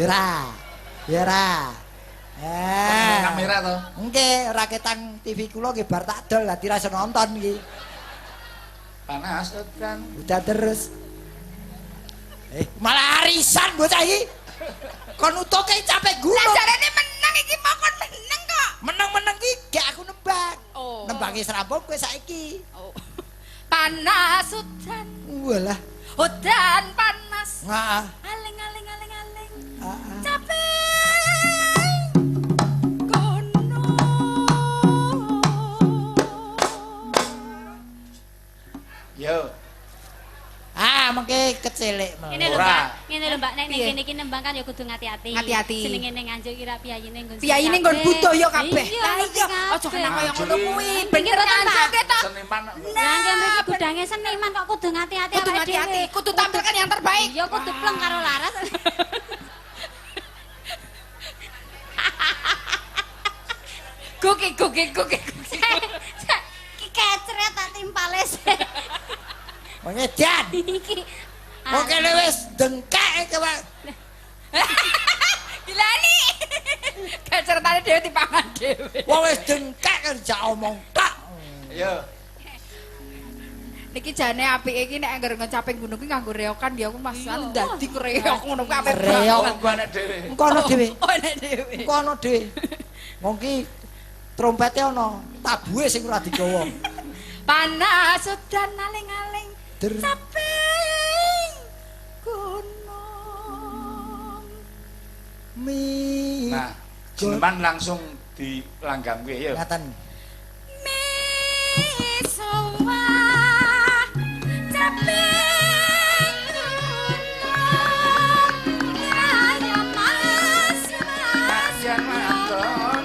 Ya ora. Ya ora. Eh. Kamera to. Nggih, ora ketang TV kula nggih bar tak dol, dadi ra iso nonton iki. Panas udan. Udah terus. Malah arisan bocah iki. Kon nutuke capek Lah gunung. jarene meneng iki mau kon meneng kok. Meneng-meneng iki gak aku nembang. Oh. Nembangi serampung kowe saiki. Oh. Panas udan. Walah. Udan panas. Heeh. Aling aling aling aling. Heeh. Capek gunung. Yo. Ah, mengke kecelik Ngene lho, Ora. Mbak. Ngene lho, Mbak. Nek ning Piye? kene iki nembang kan ya kudu ngati-ati. Ngati-ati. Jenenge ning Nganjuk iki ra piyayine nggon. Piyayine nggon budaya kabeh. Iya, Lah iya, aja kena kaya ngono kuwi. Bener Bener ta, Mbak? Nganjuk ta. Seniman. Lah nggih mriki gudange seniman kok kudu ngati-ati Kudu awake ngati-ati, dhewe. kudu tampilkan yang terbaik. Iya, kudu pleng karo laras. Gugi gugi gugi. Ki kecret tak timpale sik. Mengedan. Iki. Kok kene wis dengkek iki, Pak. Gila nih. Kecertane dhewe dipangan dhewe. Wong wis dengkek kan jak omong tak. Yo. Niki jane apike iki nek anggere ngecaping gunung ki nganggo reokan ya aku Mas. Anu dadi ku reok ngono kuwi apik Reok. banget. Gua nek dhewe. Engko ana dhewe. Oh, nek dhewe. Engko ana dhewe. Wong ki trompete ana, tabuhe sing ora digawa. Panas udan aling-aling caping gunung. Mi. Nah, seniman langsung dilanggamke ya. Ngaten. Misowa caping gunung. Ya mas mas. Yen wadon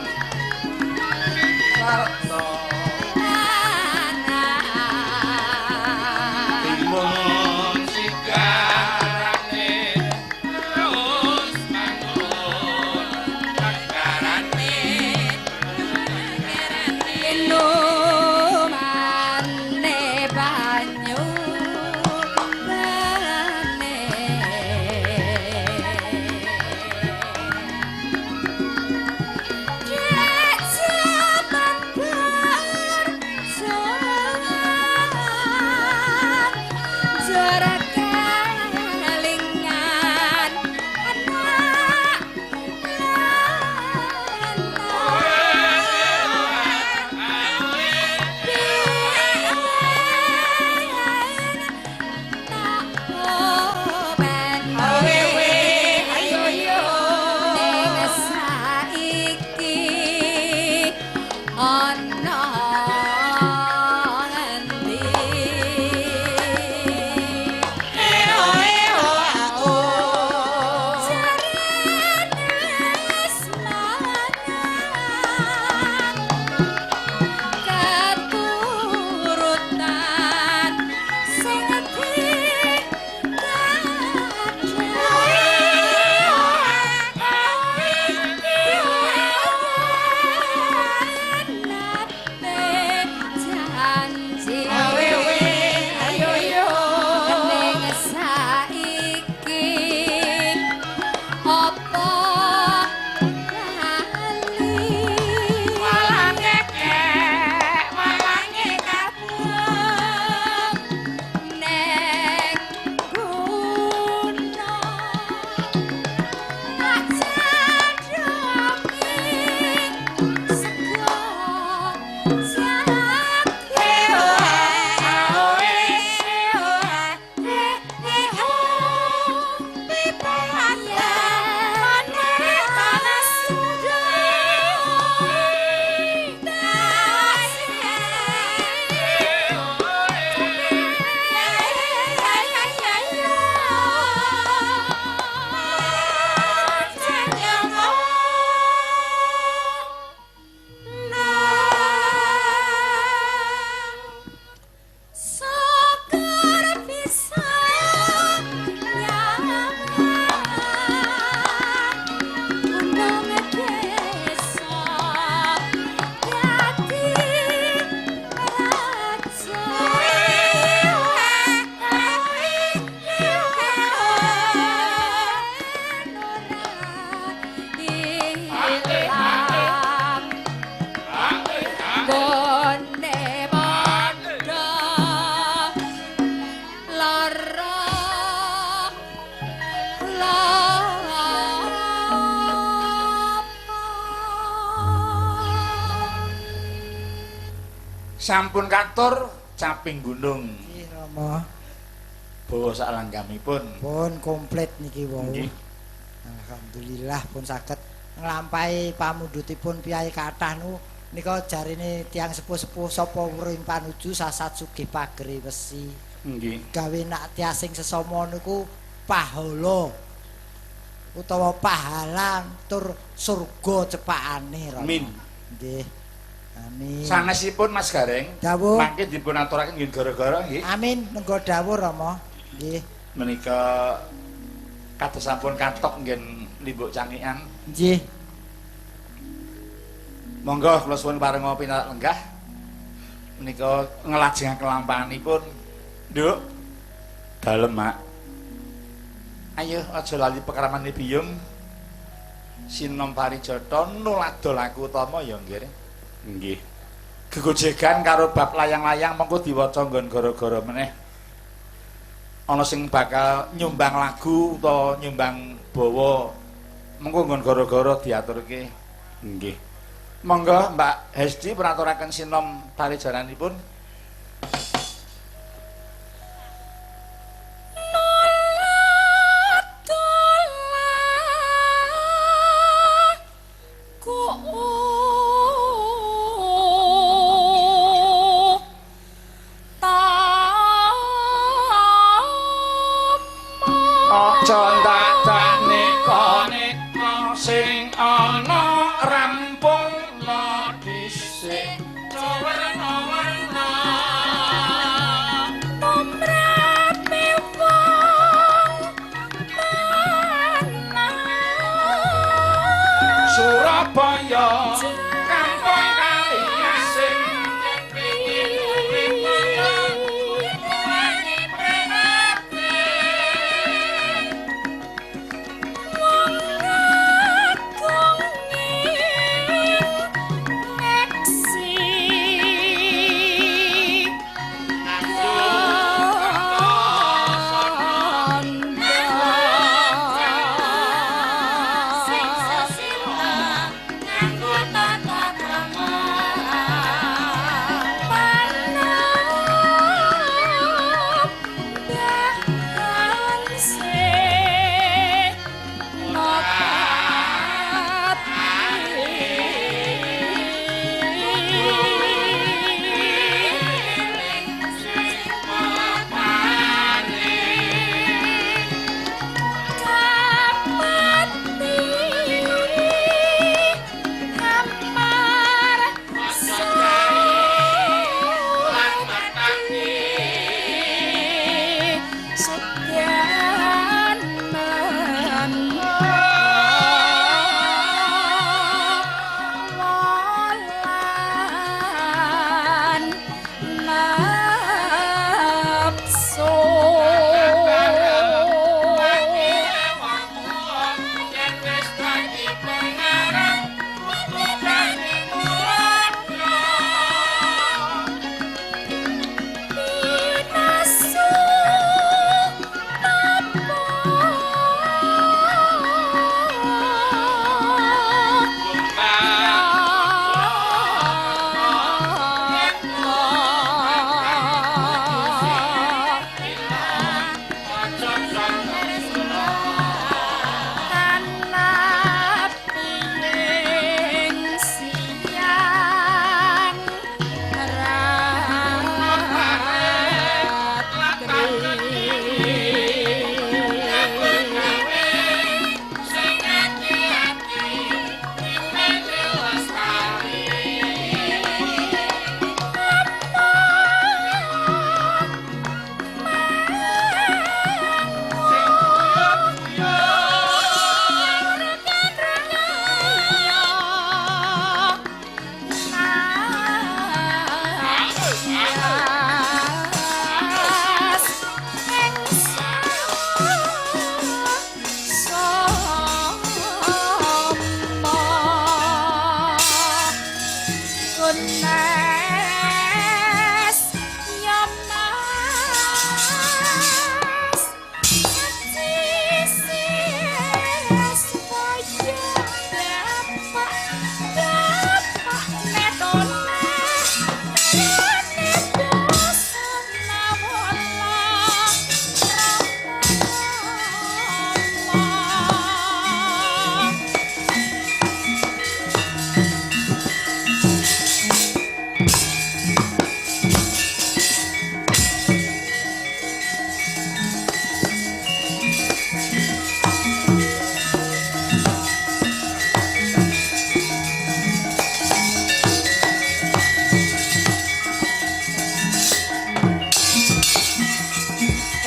sarta timun sigarane terus mangun pakarane. Sampun katur caping gunung. Nggih, Rama. Bawa sak langgamipun. Pun komplit niki wau. Nggih. Alhamdulillah pun saged nglampahi pamundhutipun piyai kathah nu nika jarine tiyang sepuh-sepuh sapa weruh ing panuju sasat sugih pagere wesi. Nggih. Gawe nak tiasing sesama niku pahala utawa pahala tur surga cepakane Rama. Amin. Nggih. Amin. Sanesipun Mas Gareng, Dawuh. mangke dipun aturaken nggih gara-gara nggih. Amin nenggo dawuh Rama. Nggih. Menika kados sampun katok nggih Limbuk Cangikan. Nggih. Monggo kula suwun parenga pinarak lenggah. Menika nglajengaken lampahanipun. Nduk. Dalem, Mak. Ayo aja lali pekramane biyung. Sinom Parijata nulada laku utama ya nggih. Nggih. Gegojegan karo bab layang-layang mengko diwaca nggon gara-gara meneh. Ana sing bakal nyumbang lagu utawa nyumbang bawa mengko nggon gara-gara diaturke. Nggih. Monggo Mbak Hesti praturaken sinom parijaranipun. Aja ndadakne koneka sing ana rampung dhisik werna-werna Tumrape wong lanang Surabaya kampung kali asing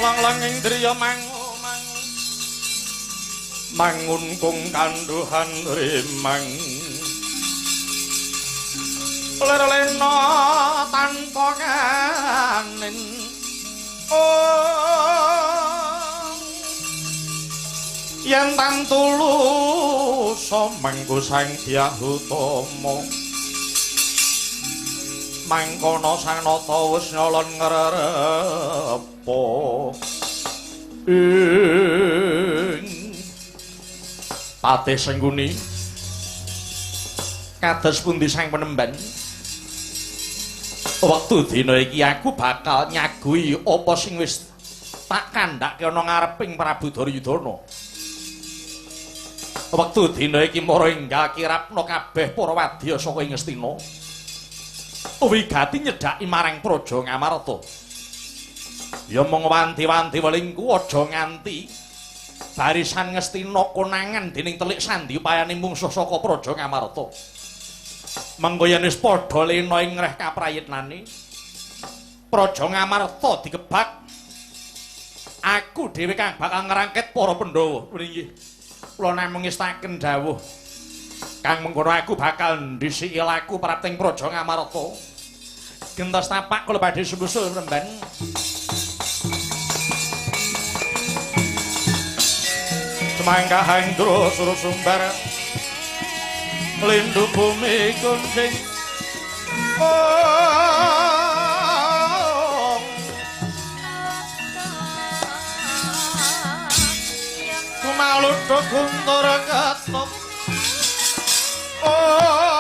Lang-lang ing driya mangu mangu mangun kung kanduhan rimang lir-lena tanpa kanin oh yen tan tulus mangku Sang Hyang Utama mangkono Sang Nata wis nyolon ngrerepa ing Patih Sengguni kados pundi Sang Penemban wektu dina iki aku bakal nyagui apa sing wis tak kandhake ana ngareping Prabu Duryudana. Wektu dina iki mara enggal kirapna kabeh para wadya saka ing Ngastina. Wigati nyedhaki marang Praja Ngamarta. Ya mung wanti-wanti welingku aja nganti barisan Ngastina konangan dening telik sandi upayane mungsuh saka Praja Ngamarta. Mengko yen wis padha lena ing ngreh kaprayitnane Praja Ngamarta dikebak, aku dhewe kang bakal ngrangket para Pandhawa. Nggih, kula namung ngestaken dawuh kang mengkono aku bakal ndhisiki laku prapting Praja Ngamarta. Gentos tapak kula badhe sumusul remban. Semangka hangdra surasumbar lindu bumi kuncing oh kumaludho guntur ketup oh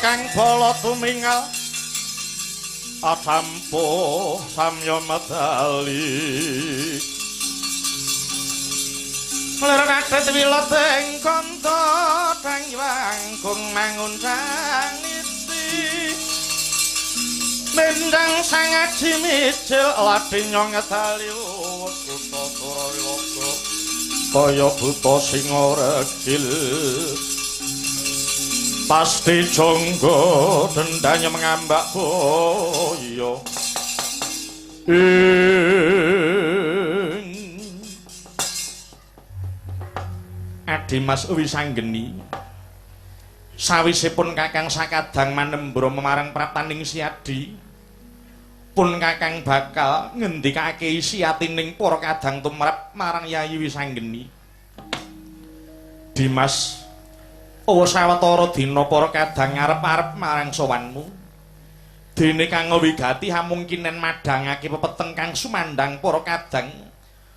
Kang bala tumingal atampo samya medali lir kadet wileteng kanta dang wangkung mangun sang niti mendang sang aji mijil ladhi nyong ngedali kutha Suraloka kaya buta sing regil pasti jonggo dendanya mengambak boyo Adimas Wisanggeni sawisipun Kakang Sakadang manembra marang praptaning Siadi Pun Kakang bakal ngendikake isi atining para kadang tumrap marang Yayi Wisanggeni. Dimas, awa sawetara dina para kadang ngarep-arep marang sowanmu. Dene kang wigati hamungkinen madhangake pepeteng kang sumandhang para kadang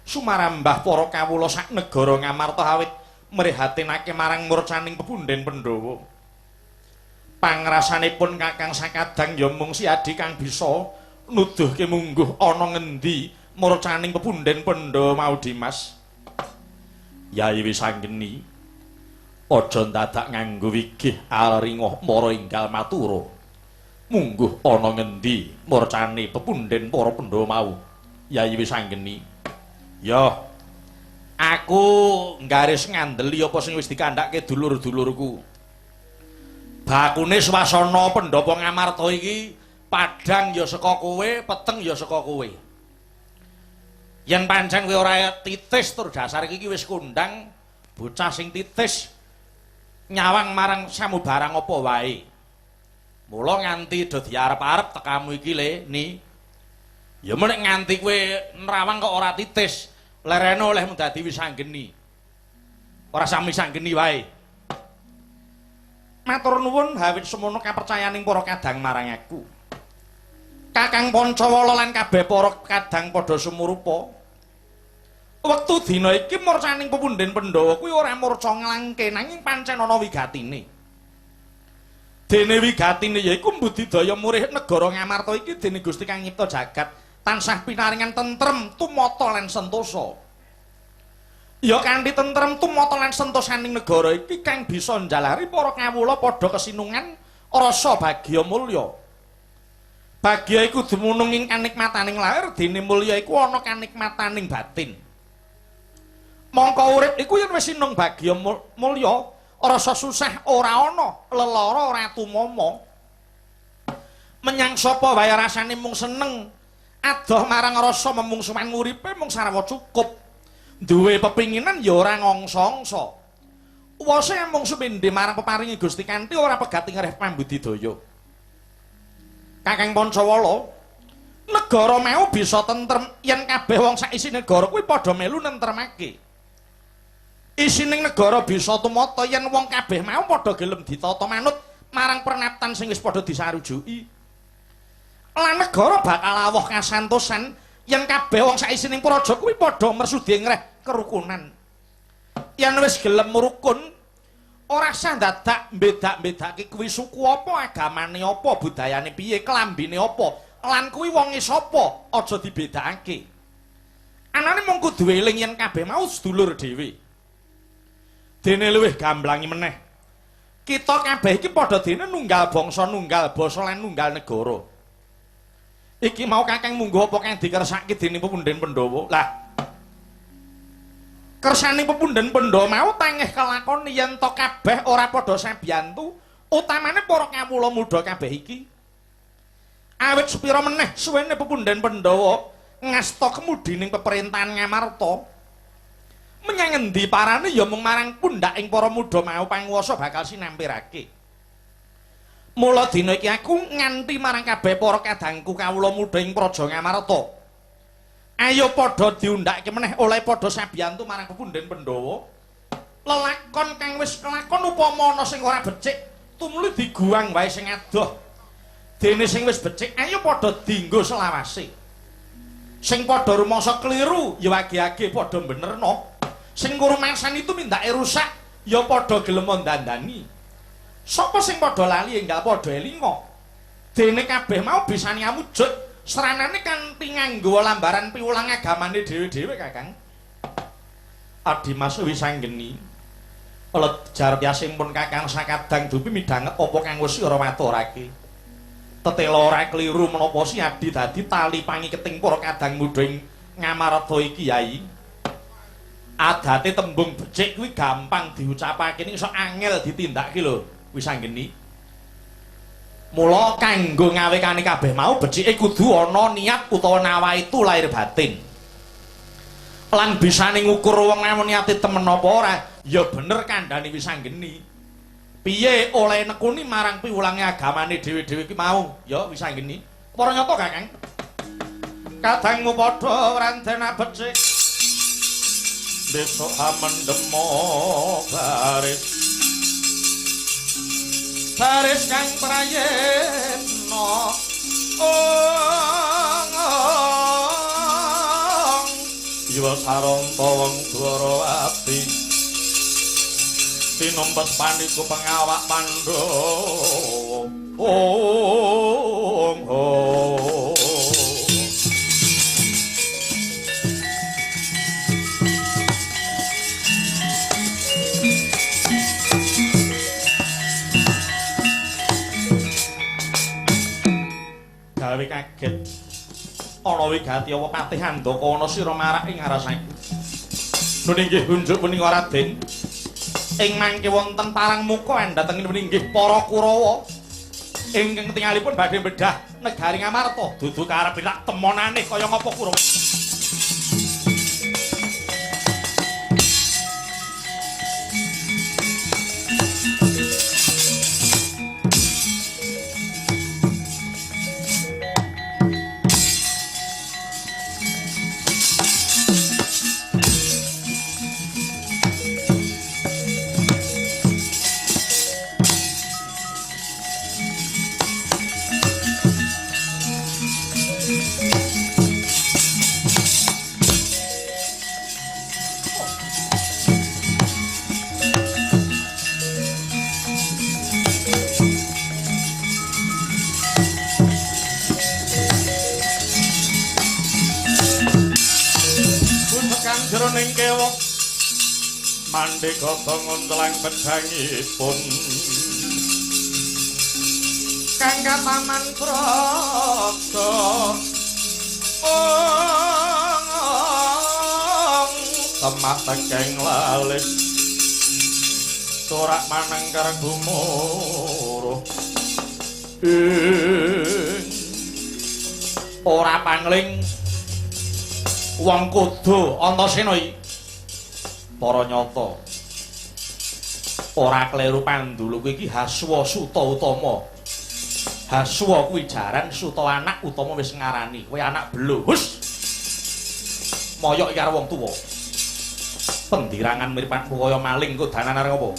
sumarambah para kawula sak negara Ngamarta awit mrihatinake marang murcaning pepunden Pandhawa. Pangrasanipun Kakang sakadang ya mung Siadi kang bisa nuduhke mungguh ana ngendi murcaning pepunden Pandhawa mau Dimas. Yayi Wisanggeni, aja ndadak nganggo wigih alringoh mara enggal matura. Mungguh ana ngendi murcane pepunden para Pandhawa mau? Yayi Wisanggeni, ya aku nggaris ngandeli apa sing wis dikandhake dulur-dulurku. Bakune swasana pendhapa Ngamarta iki padhang ya saka kowe, peteng ya saka kowe. Yen pancen kowe ora titis tur dasar iki wis kondang bocah sing titis nyawang marang samubarang apa wae. Mula nganti do diarep-arep tekamu iki le ni. Ya menek nganti kowe nerawang kok ora titis, lerene olehmu dadi Wisanggeni. Ora sami Wisanggeni wae. Matur nuwun hawit semono kapercayaning para kadang marang aku. Kakang Pancawala lan kabeh para kadang padha sumurupa. Wektu dina iki murcaning pepunden Pandhawa kuwi ora murca nglangke nanging pancen ana wigatine. Dene wigatine yaiku mbudidaya murih negara Ngamarta iki dene Gusti kang nyipta jagat tansah pinaringan tentrem, tumata lan sentosa. Ya kanthi tentrem, tumata lan sentosaning negara iki kang bisa njalari para kawula padha kesinungan rasa bagya mulya. Bagya iku dumunung ing kanikmataning lahir, dene mulya iku ana kanikmataning batin. Mongko urip iku yen wis sinung bagya mulya, rasa susah ora ana, lelara ora tumama. Menyang sapa wae rasane mung seneng, adoh marang rasa memungsuhan uripe mung sarwa cukup. Duwe pepinginan ya ora ngongso-ongso. Wase mung sumindhe marang peparinge Gusti kanthi ora pegati ngreh pambudidaya. Kakang Pancawala, negara mau bisa tentrem yen kabeh wong sak isine negara kuwi padha melu nentremake. Isining negara bisa tumata yen wong kabeh mau padha gelem ditata manut marang pernaptan sing wis padha disarujuki. Lan negara bakal awoh kasantosan yen kabeh wong sak isining praja kuwi padha mersudi ngreh kerukunan. Yen wis gelem rukun, ora sah dadak mbedak-mbedake kuwi suku apa, agamane apa, budayane piye, klambine apa, lan kuwi wonge sapa, aja dibedakake. Anane mung kudu eling yen kabeh mau sedulur dhewe. Dene luwih gamblangi meneh. Kita kabeh iki padha dene nunggal bangsa, nunggal basa lan nunggal negara. Iki mau Kakang mungguh apa kang dikersake dening pepunden Pandhawa? Lah, kersane pepunden Pandhawa mau tangeh kelakon yen to kabeh ora padha sabiyantu, utamane para kawula muda kabeh iki. Awit sepira meneh suwene pepunden Pandhawa ngasta kemudining peperintahan Ngamarta. Menyang endi parane ya mung marang pundhaking para muda mau panguwasa bakal sinampirake. Mula dina iki aku nganti marang kabeh para kadangku kawula muda ing Praja Ngamarta. Ayo padha diundhake meneh oleh padha sabiyantu marang pepunden Pandhawa. Lelakon kang wis kelakon upama ana sing ora becik, tumuli diguwang wae sing adoh. Dene sing wis becik ayo padha dienggo selawase. Sing padha rumangsa kliru ya age-age padha benerno. Sing ngrumangsani tumindake rusak ya padha gelem ndandani. Sapa sing padha lali enggal padha elinga. Dene kabeh mau bisane amujud sranane kanthi nganggo lambaran piwulang agamane dhewe-dhewe, Kakang. Adimas Wisanggeni, lejar piyasipun Kakang sakadang dupi midhanget apa kang wis ora maturake. Tetela ora kliru menapa si Adi dadi tali pangiketing para kadang muda ing Ngamarta iki, Yai. Adate tembung becik kuwi gampang diucapake ning iso angel ditindakake lho, Wisanggeni. Mula kanggo ngawekane kabeh mau becike kudu ana niat utawa nawaitu lahir batin. Lan bisane ngukur wong niate temen apa ora, ya bener kandhane Wisanggeni. Piye oleh nekuni marang piwulange agamane dhewe-dhewe ki mau, ya Wisanggeni. Para nyata, Kakang. Kadangmu padha wrandena becik. Besok amendemo baris. Baris kang prayitna. Ong ong. Iwa saranta wong Dwarawati. Tinempes paniku pengawak Pandhawa. Ong ong. Gawe kaget. Ana wigati apa patih Andaka ana sira marak ing ngarasaku. Nun inggih unjuk punika Raden. Ing mangke wonten parang muka andhateng inggih para Kurawa. Ingkang tingalipun badhe bedah negari Ngamarta. Dudu karepe tak temonane kaya ngapa Kurawa. Jroning kewok mandeka ngontelang pedhangipun kang kataman praga ong temah tekeng lalis sorak manengkar gumuruh ing ora pangling wong kudu Antasena iki para nyata ora kleru panduluku iki Haswa Suta Utama. Haswa kuwi jaran suta anak utama wis ngarani kowe anak belo. Hus moyok iki karo wong tuwa pendirangan mripatmu kaya maling kodanan arep apa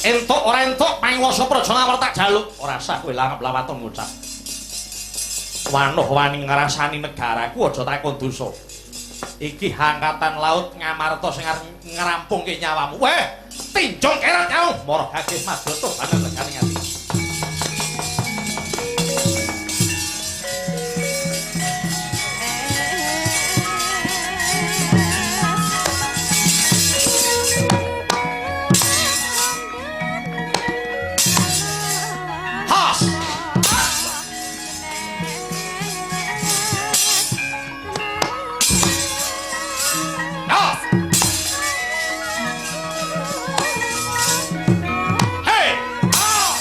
entuk ora entuk panguwasa Praja Ngamarta tak jaluk ora sah kowe langap lawaton ngucap wanuh wani ngrasani negaraku aja takon dosa. Iki angkatan laut Ngamarta sing arep ngrampungke nyawamu. Weh, tinjong keret kamu. Mara gagih madya banan negane ati. Has. Hey! Ah!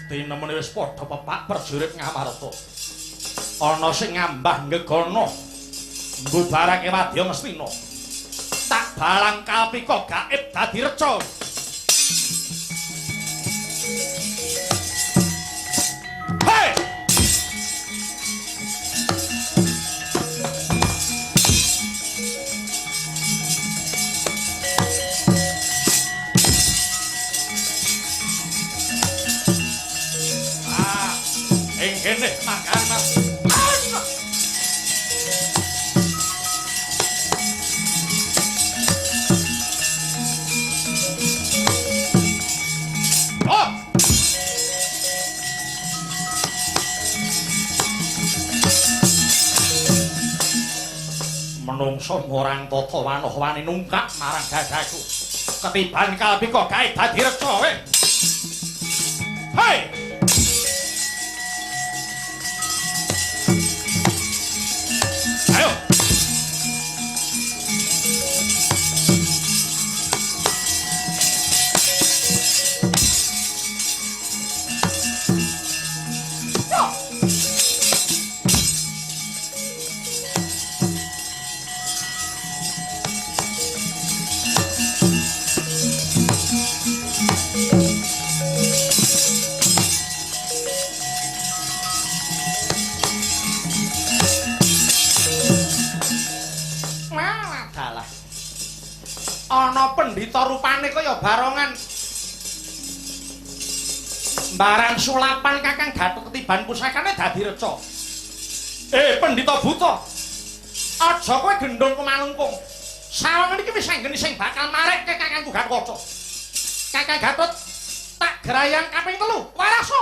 Tinemene wis padha pepak prajurit Ngamarta. Ana sing ngambah ngegana mbubarake wadya Ngastina. Tak balang kalpika gaib dadi reca. Hei! Ing kene makanan. Oh! Menungso ngorang tata wanoh wani nungkak marang dadaku. Ketiban kalpika gawe dadi reca we. Hei! Ayo. Ana pendhita rupane kaya barongan. Barang sulapan Kakang Gatot ketiban pusakane dadi reca. Pendhita buta. Aja kowe gendhong kemalungkung. Sawangan iki wis anggene sing bakal marekke Kakangku Gatotkaca. Kakang Gatot tak gerayang kaping 3, waraso.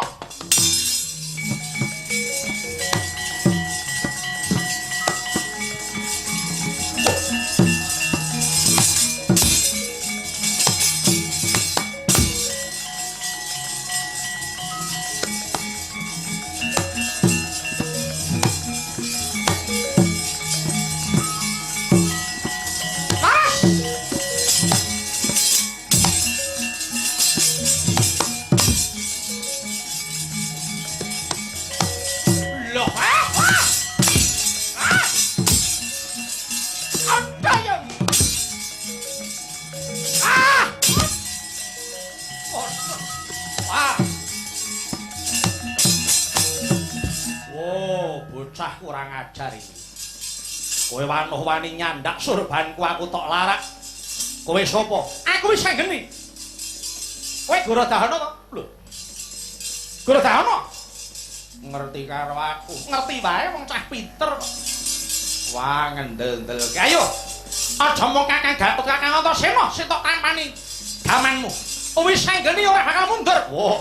Bocah kurang ajar iki. Kowe wanoh-wani nyandak surbanku aku tok larak. Kowe sapa? Aku wis anggeni. Kowe Goro Dahana to? Lho. Goro Dahana? Ngerti karo aku. Ngerti wae wong cah pinter kok. Wah, ngendel-endel. Ayo. Aja mung Kakang Gatot Kakang Antasena sing tok tampani gamanmu. Wis anggeni ora bakal mundur. Wah,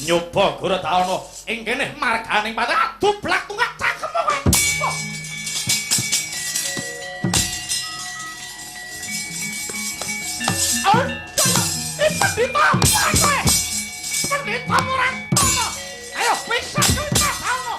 nyoba Goro Dahana ing kene marganing patah dublak tunggak cangkemmu kowe. Pendhita kowe. Pendhita murang tono. Ayo pisah kowe Dahana.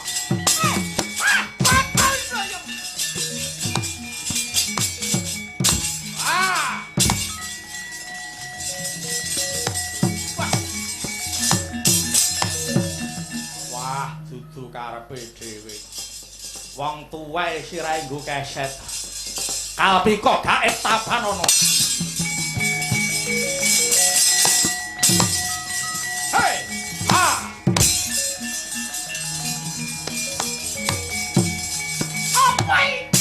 Wah, dudu karepe dhewe. Wong tuwa sirahe nggo keset. Kalpika gaib tabanana. Hei, ha. Apa iki?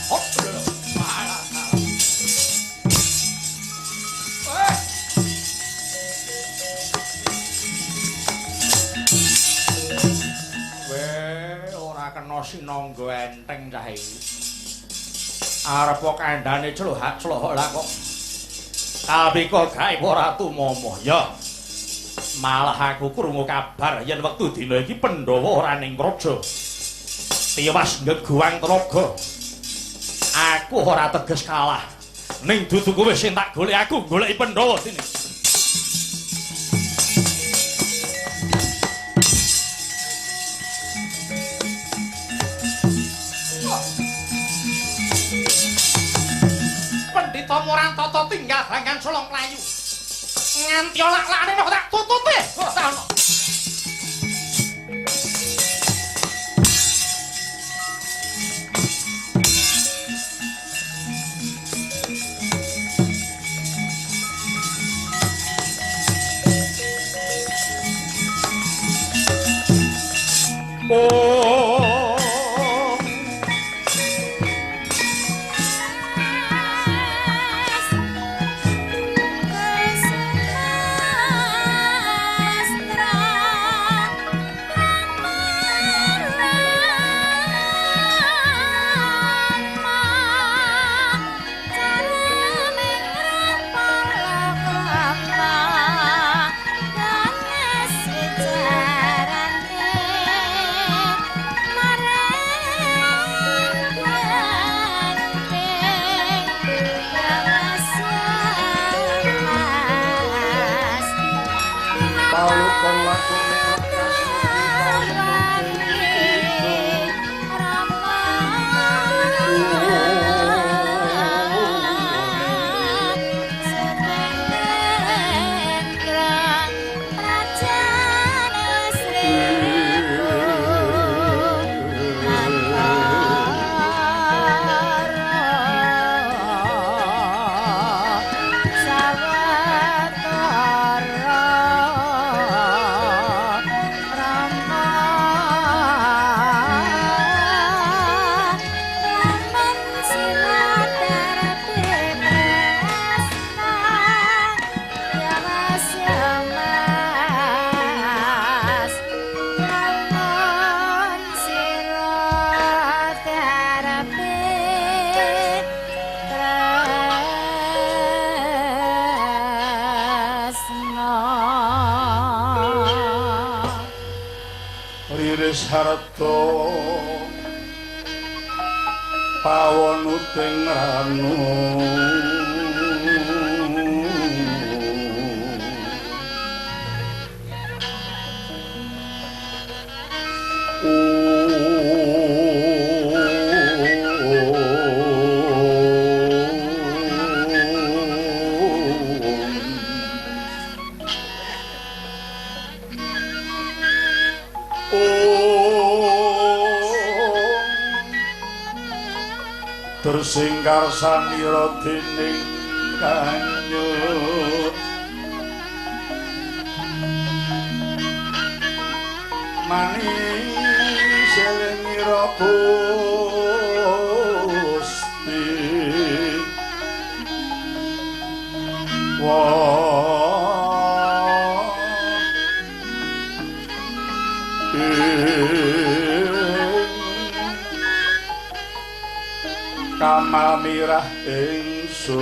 Hop, lho. Alah, alah. Eh. Weh, ora kena sinangga enteng cah iki. Arep kandhane clohak-clohok lah kok. Kalpika gaib ora tumomo. Ya. Malah aku krungu kabar yen wektu dina iki Pandhawa ora ning praja. Tiwas ngeguwang telaga. Aku ora teges kalah. Ning dudu kowe sing tak golek, aku goleki Pandhawa dene. Pendhita Murantata tinggal ranggan solong mlayu. Nganti olak-lakane kok tak tutute. Ora ono. Oh. Harta pawon uting ranu tersingkar sanira dening kanyut manis elengira Gusti Kamal mirah ingsun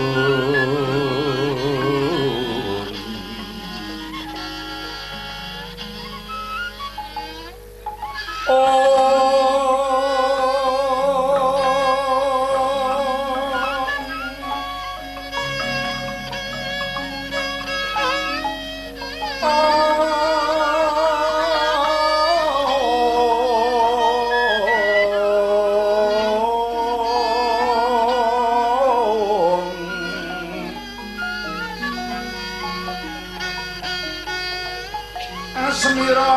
Asmira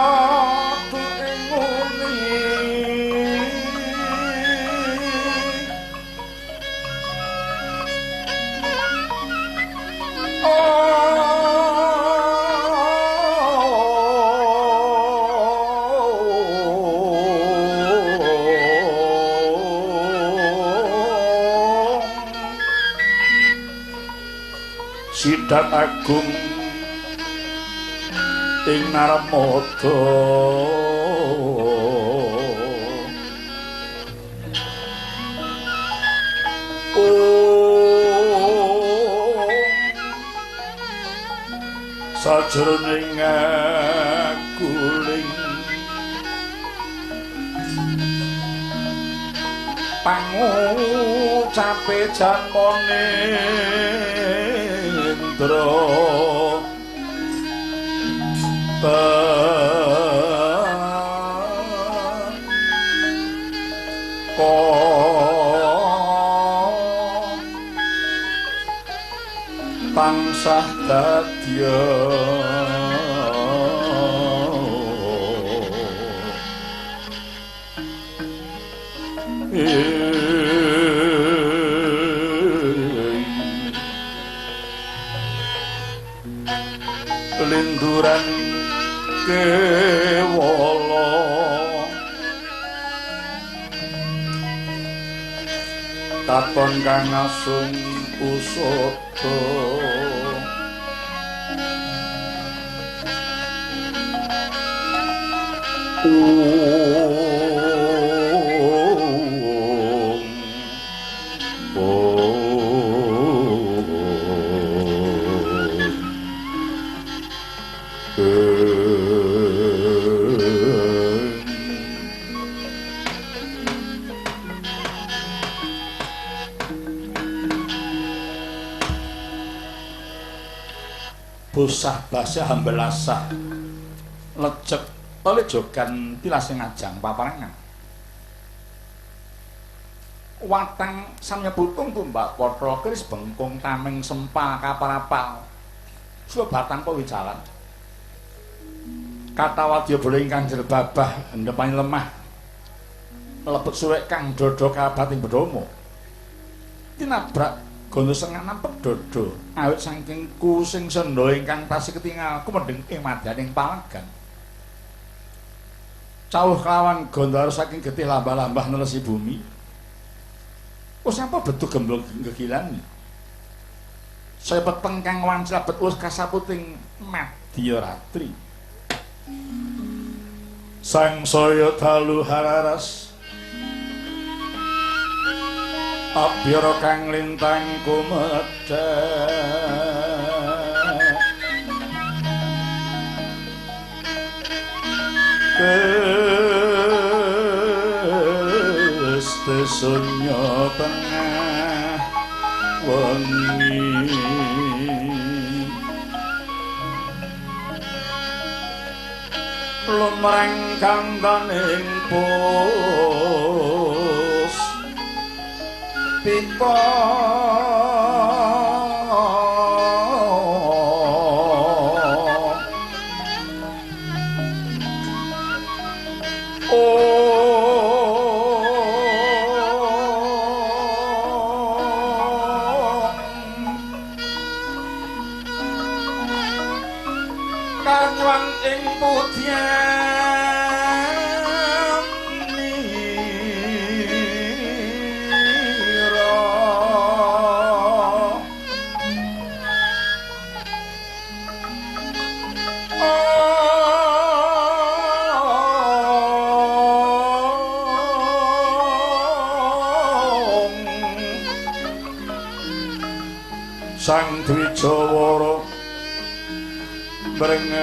tu ing ngene. Sidat agung ing Narmada. Sajroning guling pangucape janmane Indra tansah dadya linduran kewala katon kang asung usada. Bosah basah hambelasah lecek telejogan tilas ngajang paparangan watang samya putung tumbak potro keris bengkung tameng sempal kaparapal suwa tanpa wicalan kata wadya bala ingkang jrebabah hendepane lemah lebet suwek kang dodo kabating bedomo tinabrak gondo sengah nampek dodo awit saking kusing sendha ingkang tasih ketingal kumendheng ing madyaning palagan cawuh kelawan gondaro saking getih lambah-lambah nelesi bumi. Wis apa betuh gemblong gegilani saya peteng kang wanci lebet wis kasaputing madya ratri sangsaya dalu hararas abyara kang lintang kumedhek keste sunya tengah wengi lumrang kandaning pus pita kanyuan ing pudyan Sang Dwijawara brengenen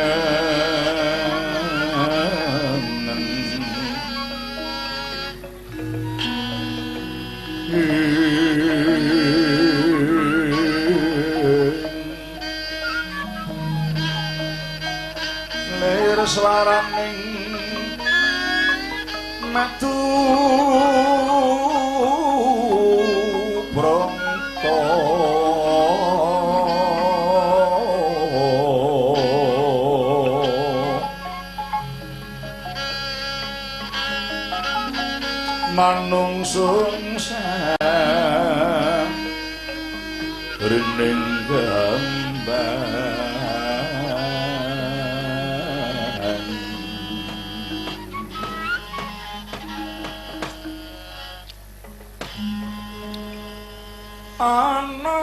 lir swaraning madu branta manungsung rining gambang ana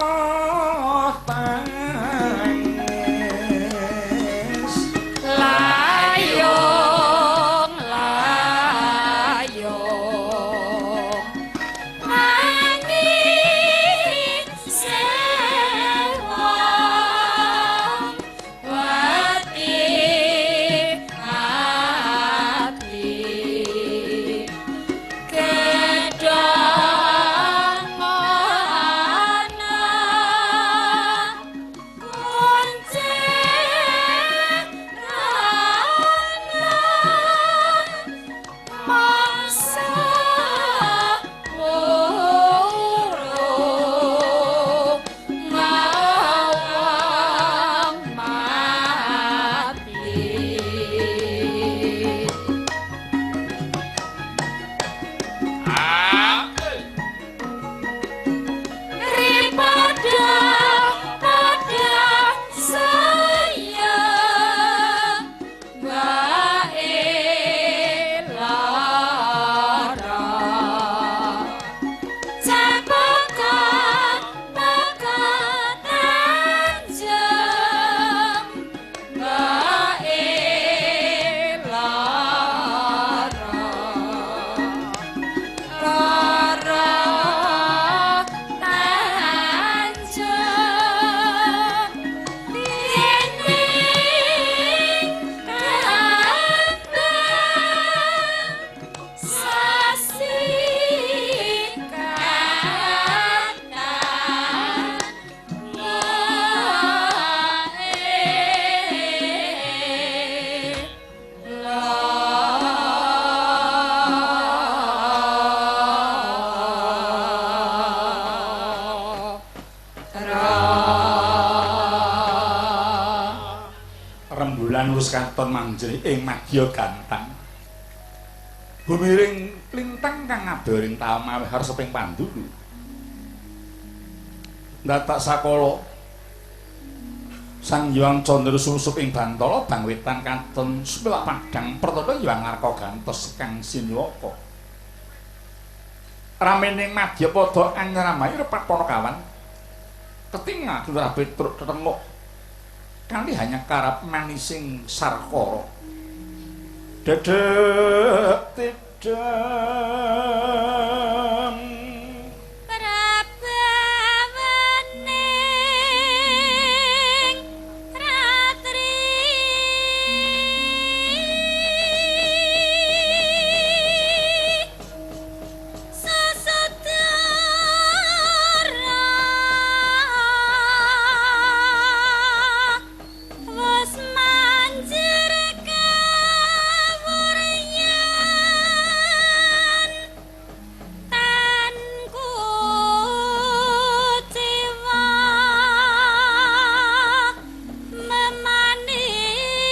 Rembulan wis katon manjri ing madya gantang. Gumiring lintang kang ngadoring tamawih reseping pandulu. Ndatak sakala Sang Hyang Candra sumusup ing bantala bang wetan katon sumelak padhang pertata Hyang Arka gantos kang sinuwaka. Ramening madyapada anyramai repat Panakawan. Ketingal Lurah Petruk tetenguk kanthi hanya karep manising sarkara. Dedek tidem Prabawaning ratri sesudara wis manjir kawuryan tan kuciwa memanise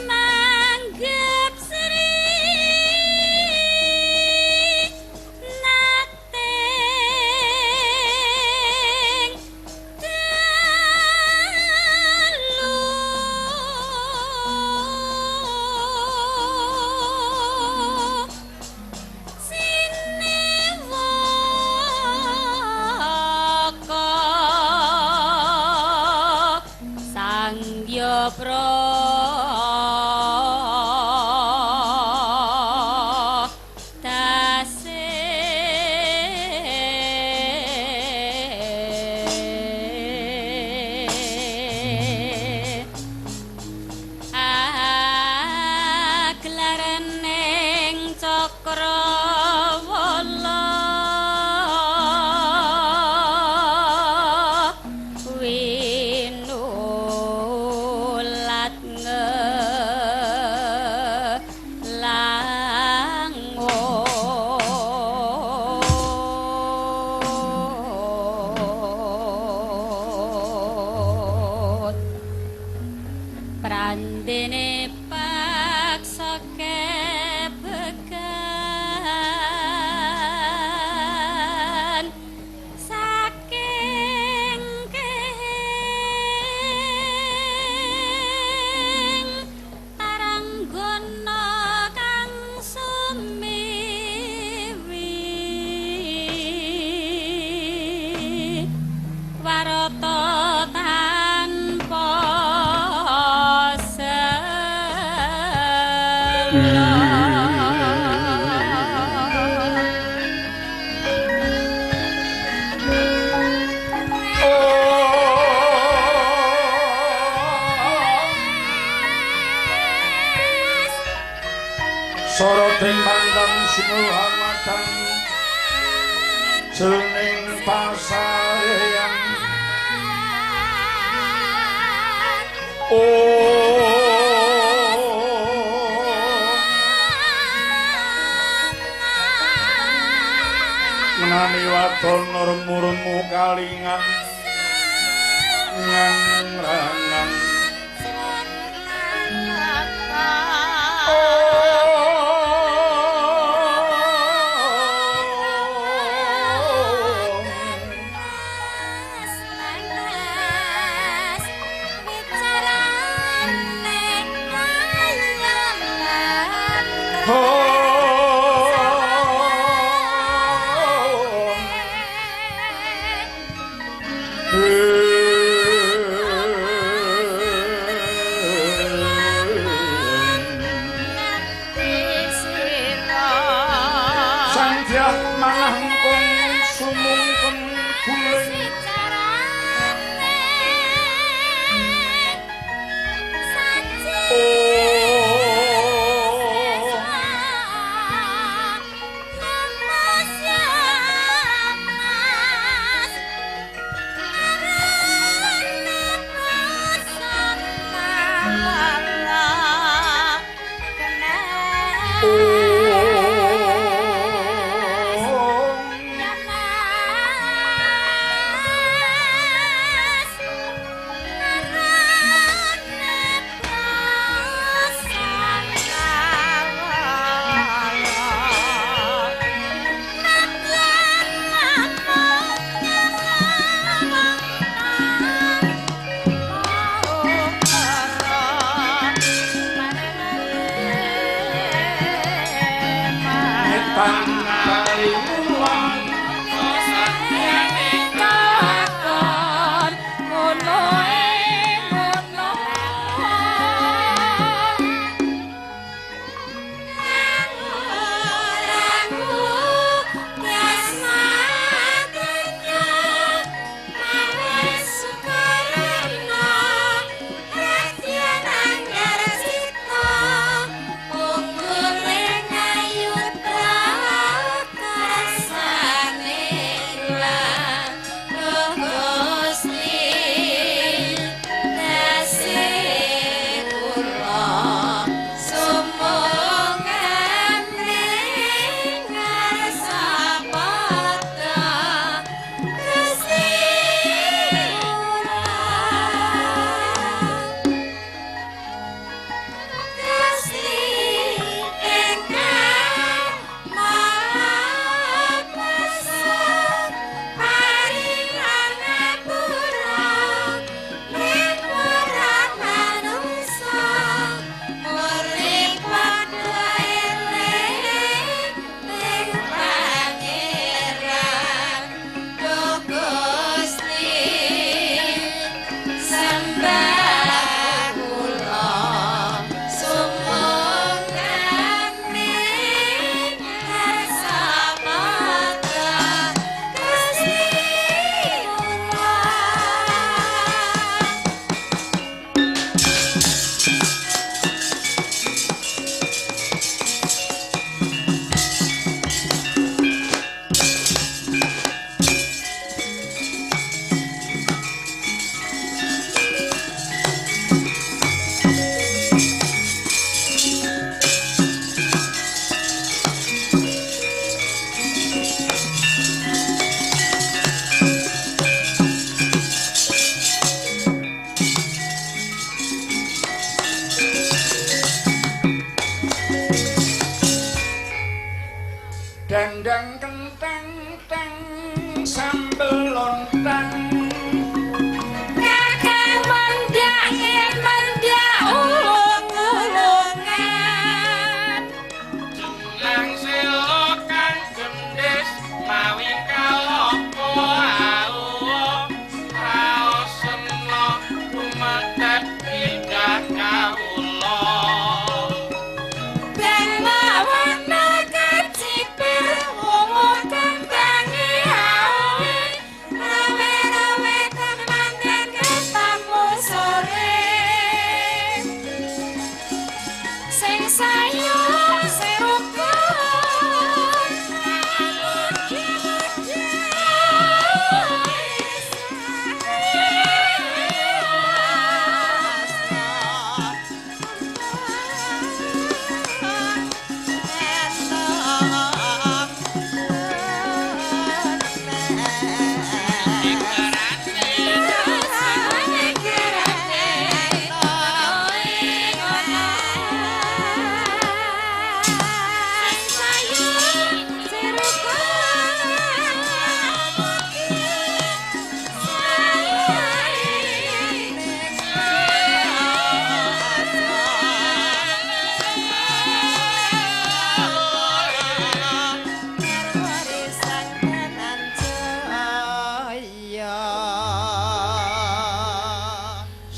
manggep sri nating dalu siniwaka Sang Hyapra dase aglaraning cakrawala winulat ngelangut prandene paksa kebegan saking kehing taranggana kang sumiwi warata tanpa sela. Soroting pandang sinuhan wadang jroning pasarean. Menani wadon remu-remu kalingan ngangrangan.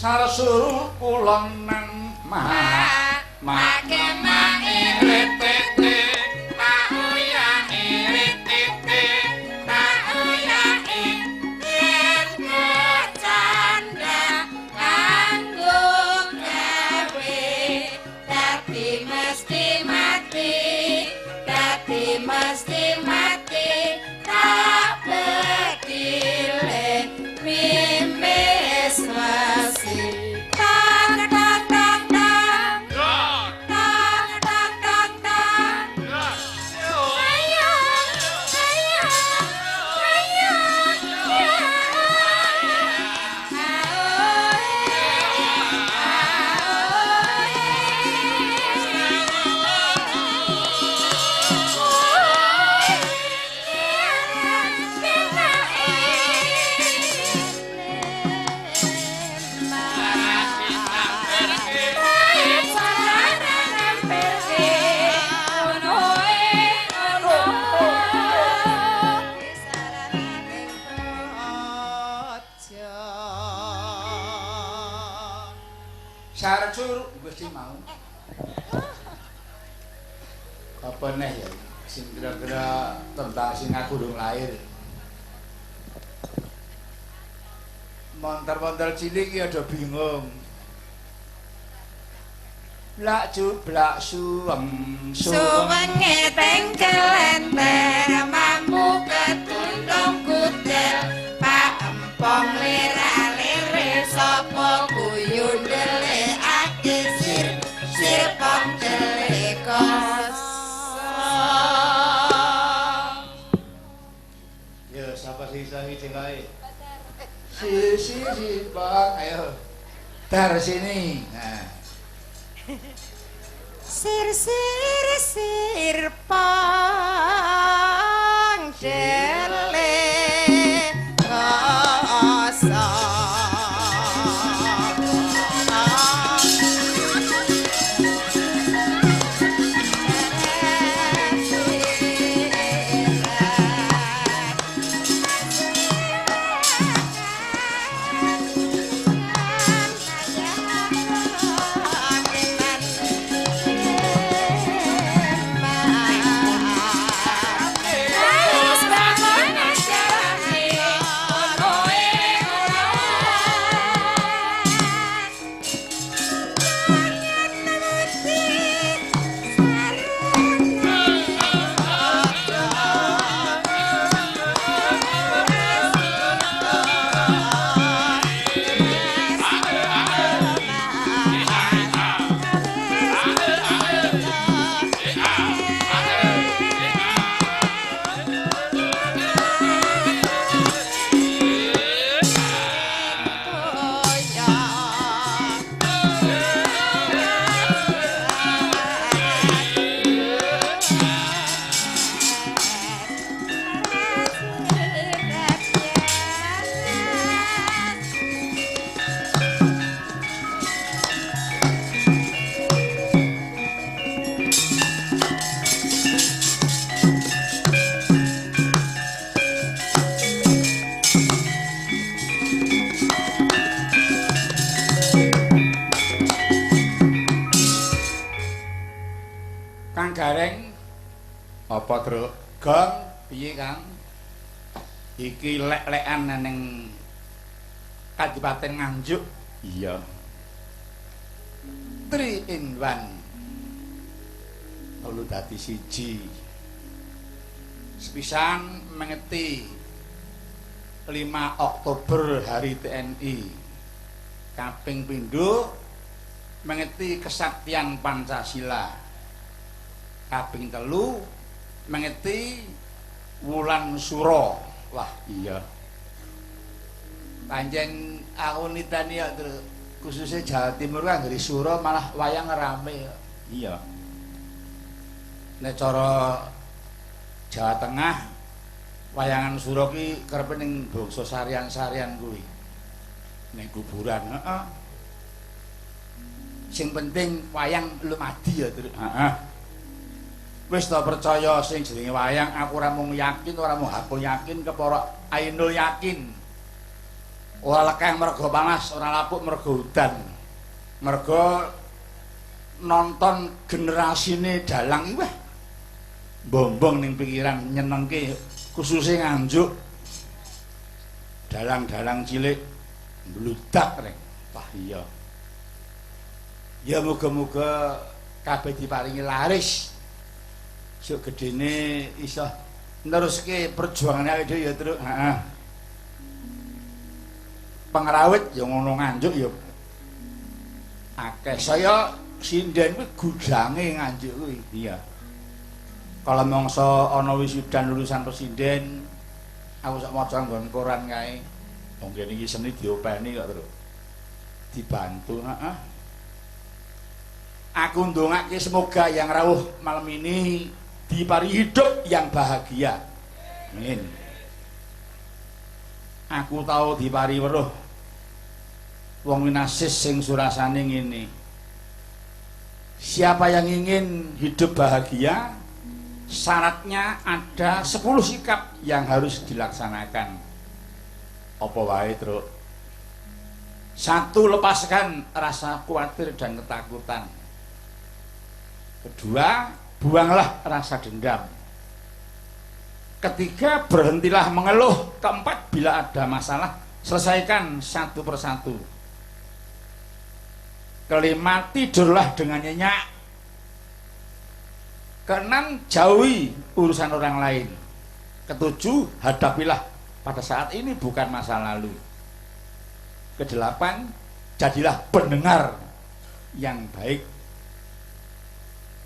Sarsuru kulon nang mak make mae retete tak uyahe retete tak uyahe yen kecanda kanggo gawe dadi mesti mati dadi mesti mati tak bedile mimis wesi tang tang tang tang tang tang tang tang ayo ayo ayo Sarsuru mesti mau. Apa neh ya sing kira-kira tembang sing aku durung lahir. Montor-montor cilik iki ada bingung. Blak jublak suweng suwenge teng kelenter mampu ketundung kudel Pak Empong lera-lere sapa guyu ndelikake sir sir pong delik kosong. Ya sapa sing iso iki kae? Si si si Bang, ayo. Dar sini. Nah. Sir sir sir pong delik kosong. Kang Gareng apa, Truk? Gong, piye, Kang? Iki lek-lekan ning Kadipaten Nganjuk. Iya. 3 in 1. Telu dadi siji. Sepisan mengeti 5 Oktober hari TNI. Kaping pindho mengeti kesaktian Pancasila. Kaping telu mengeti wulan sura. Wah, iya. Pancen aku niteni ya, khususnya Jawa Timur kan ngeri sura malah wayang rame. Iya. Nek cara Jawa Tengah wayangan sura ki kerepe ning bangsa sarian-sarian kuwi. Ning kuburan, heeh. Sing penting wayang lumadi ya, Truk. Heeh. Wis ta percaya sing jenenge wayang, aku ora mung yakin, ora mung hakul yakin, kepara ainul yakin. Ora lekang mergo panas, ora lapuk mergo udan. Mergo nonton generasine dalang iki wah bombong ning pikiran nyenengke khususe Nganjuk. Dalang-dalang cilik mbludak reng. Wah iya. Ya muga-muga kabeh diparingi laris. Sok gedene iso neruske perjuangane awake dhewe ya, Truk. Heeh. Pengrawit ya ngono Nganjuk ya akeh. Saya sinden kuwi gudange Nganjuk kuwi. Iya. Kala mangsa ana wisudan lulusan presiden, aku sak maca nggon koran kae. Wong kene iki seni diopeni kok, Truk. Dibantu, heeh. Aku ndongake semoga yang rawuh malam ini diparingi hidup yang bahagia. Amin. Aku tau diparingi weruh wong winasis sing surasane ngene. Siapa yang ingin hidup bahagia, syaratnya ada 10 sikap yang harus dilaksanakan. Apa wae, Truk? 1, lepaskan rasa khawatir dan ketakutan. Kedua, buanglah rasa dendam. Ketiga, berhentilah mengeluh. Keempat, bila ada masalah, selesaikan satu persatu. Kelima, tidurlah dengan nyenyak. Keenam, jauhi urusan orang lain. Ketujuh, hadapilah pada saat ini bukan masa lalu. Kedelapan, jadilah pendengar yang baik.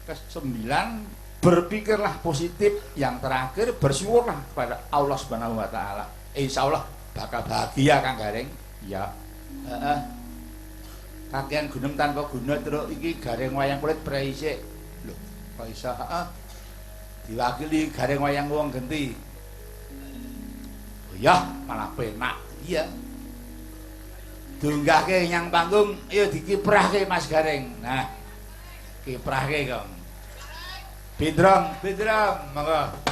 Kesembilan, berpikirlah positif. Yang terakhir, bersyukurlah kepada Allah Subhanahu wa taala. Insya Allah bakal bahagia Kang Gareng. Ya. Heeh. Kakean gunem tanpa guna, Truk. Iki gareng wayang kulit prei sik. Lho, kok iso? Heeh. Diwakili gareng wayang wong genti. Oh ya, malah penak. Iya. Dunggahke nyang panggung, ayo dikiprahke Mas Gareng. Nah, kiprahke kok. Bindrong, bindrong, monggo.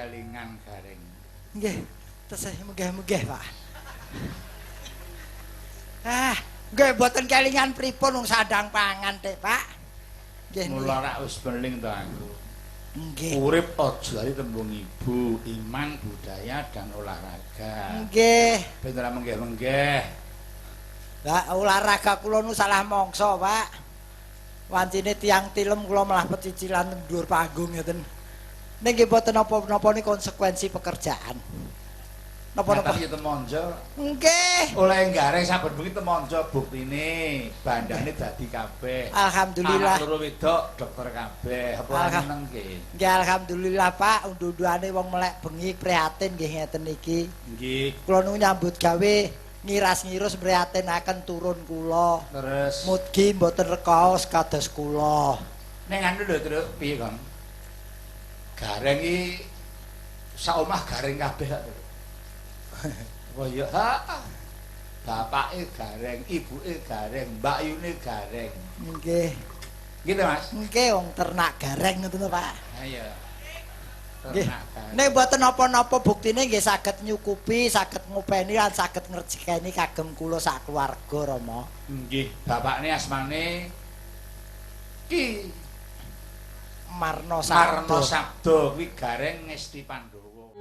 kelingan Gareng. Nggih, tesih munggah-munggah, Pak. Ah, nggih mboten kelingan pripun wong sandang pangan, Dik, Pak. Nggih. Mula rak wis beling to aku. Nggih. Urip aja lali tembung ibu, iman, budaya dan olahraga. Nggih. Ben ora menggeh-menggeh. Lah olahraga kula nu salah mangsa, Pak. Wancine tiang tilem kula malah pecicilan teng dhuwur panggung ngeten. Ning nggih mboten napa-napa ni konsekuensi pekerjaan. Napa-napa? Nyatane temonjo. Nggih. Oleh gareng saben bengi temonjo buktine bandane dadi kabeh. Alhamdulillah. Anak loro wedok dokter kabeh. Apa ora nyenengke? Nggih alhamdulillah Pak, undu-unduane wong melek bengi prihatin nggih ngeten iki. Nggih. Kula nu nyambut gawe ngiras-ngirus mriyatinaken turun kula. Terus Mudgi mboten rekaos kados kula. Ning anu lho, Truk, piye kon? Gareng iki sak omah gareng kabeh kok, Truk. Apa ya? Ha. Bapake gareng, ibuke gareng, mbakyune gareng. Nggih. Gitu, Mas. Nggih wong ternak gareng ngoten to, Pak. Ha iya. Nggih. Nek mboten napa-napa buktine nggih saged nyukupi, saged ngopeni lan saged ngrejekeni kagem kula sak keluarga, Rama. Nggih, bapakne asmane Ki Marno Sabdo. Marno Sabdo kuwi gareng Ngesti Pandhawa.